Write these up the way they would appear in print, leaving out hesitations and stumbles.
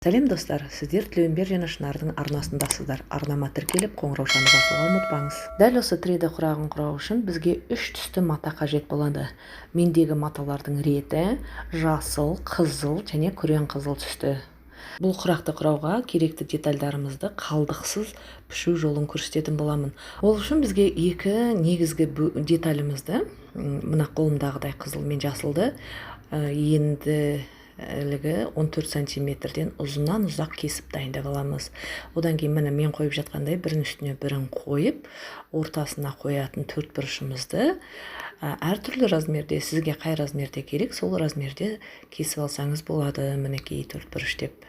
Сәлем, достар! Сіздер Тілеуімбер және Шынардың арнасындасыздар. Арнама тіркеліп, қоңыраушаны басуға ұмытпаңыз. Дәл осы 3D құрағын құрау үшін бізге үш түсті мата қажет болады. Мендегі маталардың реті жасыл, қызыл және күрең қызыл түсті. Бұл құрақты құрауға керекті детальдарымызды қалдықсыз пішу жолын көрсететін боламын. Ол үшін бізге екі негізгі деталімізді, мына қолымдағыдай қызыл мен жасылды, енділігі 14 сантиметрден ұзыннан ұзақ кесіп дайындап аламыз. Одан кейін, міне, мен қойып жатқандай, бірінің үстіне бірін қойып, ортасына қоятын төрт бұрышымызды әртүрлі размерде, сізге қай размерде керек, сол размерде кесіп алсаңыз болады. Мінекей, төрт бұрыш деп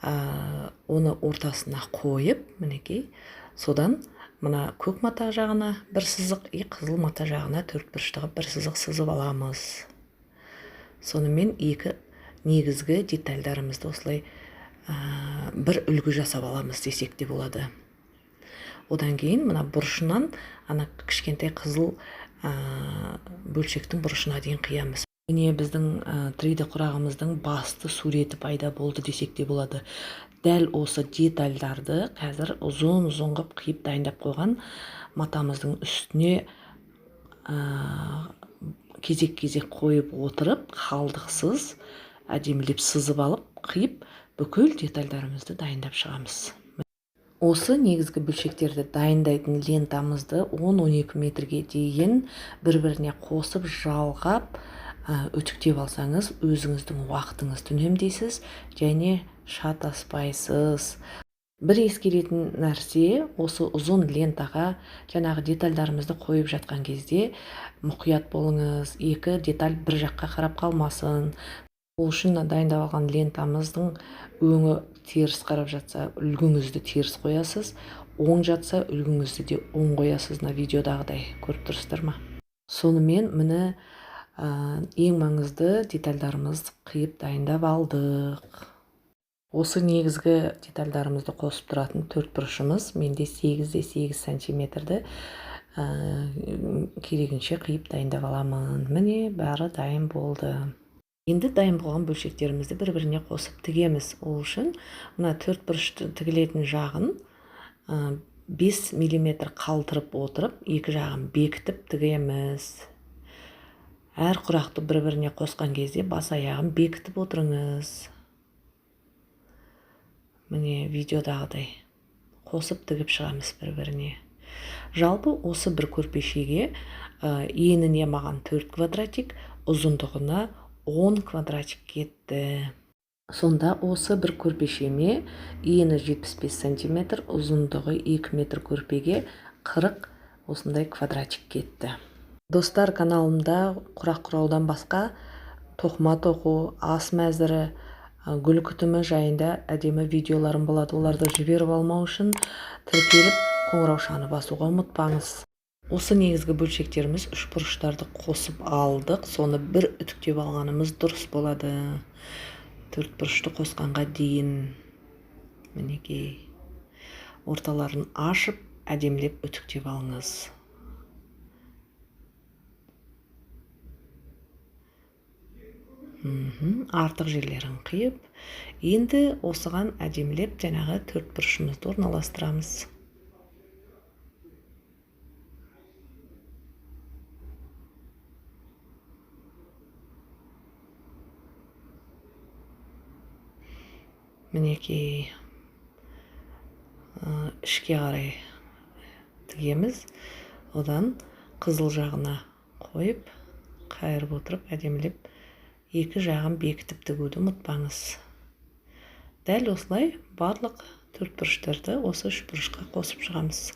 оны ортасына қойып, мінекей, содан мына көк мата жағына бір сызық и қызыл мата жағына төрт бұрышты қылып бір сызық сызып аламыз. Сонымен екі негізгі детальдарымызды осылай бір үлгі жасап аламыз десек те болады. Одан кейін мына бұрышынан ана кішкентай қызыл бөлшектің бұрышына дейін қиямыз. Міне, біздің 3D құрағымыздың басты суреті пайда болды десек те болады. Дәл осы детальдарды қазір ұзын ұзын қылып қиып дайындап қойған матамыздың үстіне кезек кезек қойып отырып, қалдықсыз әдемілеп сызып алып, қиып, бүкіл детальдарымызды дайындап шығамыз. Осы негізгі бөлшектерді дайындайтын лентамызды 10-12 метрге дейін бір-біріне қосып, жалғап, үтіктеп алсаңыз, өзіңіздің уақытыңызды үнемдейсіз және шатаспайсыз. Бір ескеретін нәрсе: осы ұзын лентаға жаңағы детальдарымызды қойып жатқан кезде мұқият болыңыз, екі деталь бір жаққа қарап қалмасын. Ол үшін мына дайындап алған лентамыздың өңі теріс қарап жатса, үлгіңізді теріс қоясыз, оң жатса, үлгіңізді де оң қоясыз. Мына видеодағыдай, көріп тұрсыздар ма? Сонымен, міне, ең маңызды детальдарымызды қиып дайындап алдық. Осы негізгі детальдарымызды қосып тұратын төрт бұрышымыз менде 8 де 8 сантиметрді керегінше қиып дайындап аламын. Міне, бәрі дайын болды. Енді дайын болған бөлшектерімізді бір біріне қосып тігеміз. Ол үшін мына төрт бұрышты тігілетін жағын 5 миллиметр қалдырып отырып, екі жағын бекітіп тігеміз. Әр құрақты бір біріне қосқан кезде бас аяғын бекітіп отырыңыз. Міне, видеодағыдай қосып тігіп шығамыз бір біріне. Жалпы осы бір көрпешеге еніне маған 4 квадратик, ұзындығына 10 квадратик кетті. Сонда осы бір көрпешеме ені 75 сантиметр, ұзындығы 2 метр көрпеге 40 осындай квадратик кетті. Достар, каналымда құрақ құраудан басқа тоқыма тоқу, ас мәзірі, гүл күтімі жайында әдемі видеоларым болады. Оларды жіберіп алмау үшін тіркеліп, қоңыраушаны басуға ұмытпаңыз. Осы негізгі бөлшектеріміз, үшбұрыштарды қосып алдық, соны бір үтіктеп алғанымыз дұрыс болады төрт бұрышты қосқанға дейін. Мінекей, орталарын ашып, әдемілеп үтіктеп алыңыз. Артық жерлерін қиып, енді осыған әдемілеп жаңағы төрт бұрышымызды орналастырамыз. Мінекей, ішке қарай тігеміз. Одан қызыл жағына қойып, қайырып отырып, әдемілеп екі жағын бекітіп тігуді ұмытпаңыз. Дәл осылай барлық төрт бұрыштарды осы үш бұрышқа қосып шығамыз.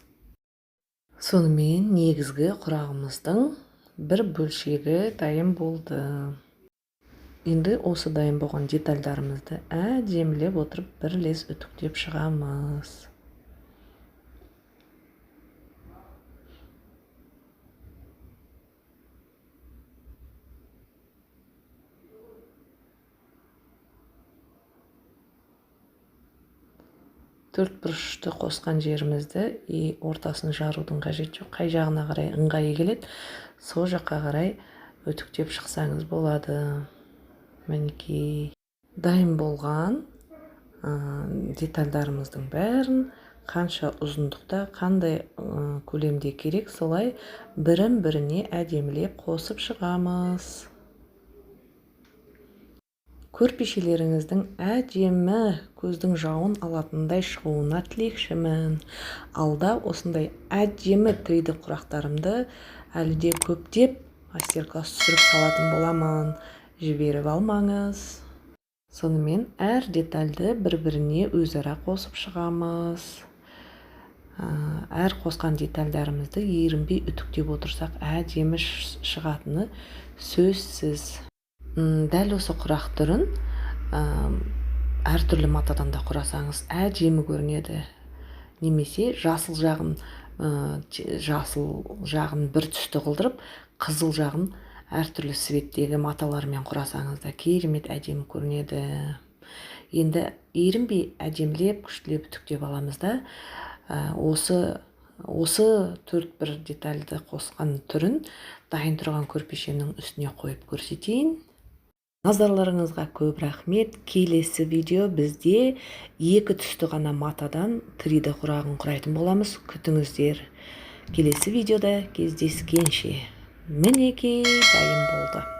Сонымен, негізгі құрағымыздың бір бөлшегі дайын болды. Енді осы дайын болған детальдарымызды әдемілеп отырып бір лез үтіктеп шығамыз. Төрт бұрышты қосқан жерімізді и ортасын жарудың қажеті жоқ. Қай жағына қарай ыңғайы келеді, сол жаққа қарай үтіктеп шықсаңыз болады. Мінекей, дайын болған. Детальдарымыздың бәрін қанша ұзындықта, қандай көлемде керек, солай бірін біріне әдемілеп қосып шығамыз. Көрпешелеріңіздің әдемі, көздің жауын алатындай шығуына тілекшімін. Алда осындай әдемі 3D құрақтарымды әлі де көптеп мастер класс түсіріп салатын боламын, жіберіп алмаңыз. Сонымен, әр детальді бір біріне өзара қосып шығамыз. Әр қосқан детальдарымызды ерінбей үтіктеп отырсақ, әдемі шығатыны сөзсіз. Дәл осы құрақ түрін әртүрлі матадан да құрасаңыз, әдемі көрінеді. Немесе жасыл жағын бір түсті қылдырып, қызыл жағын әртүрлі цветтегі маталармен құрасаңыз да, керемет әдемі көрінеді. Енді ерінбей, әдемілеп, күштілеп үтіктеп аламыз да, осы төрт бір детальді қосқан түрін дайын тұрған көрпешемнің үстіне қойып көрсетейін. Назарларыңызға көп рахмет. Келесі видео бізде екі түсті ғана матадан 3D құрағын құрайтын боламыз, күтіңіздер. Келесі видеода кездескенше! Мінекей, дайын болды.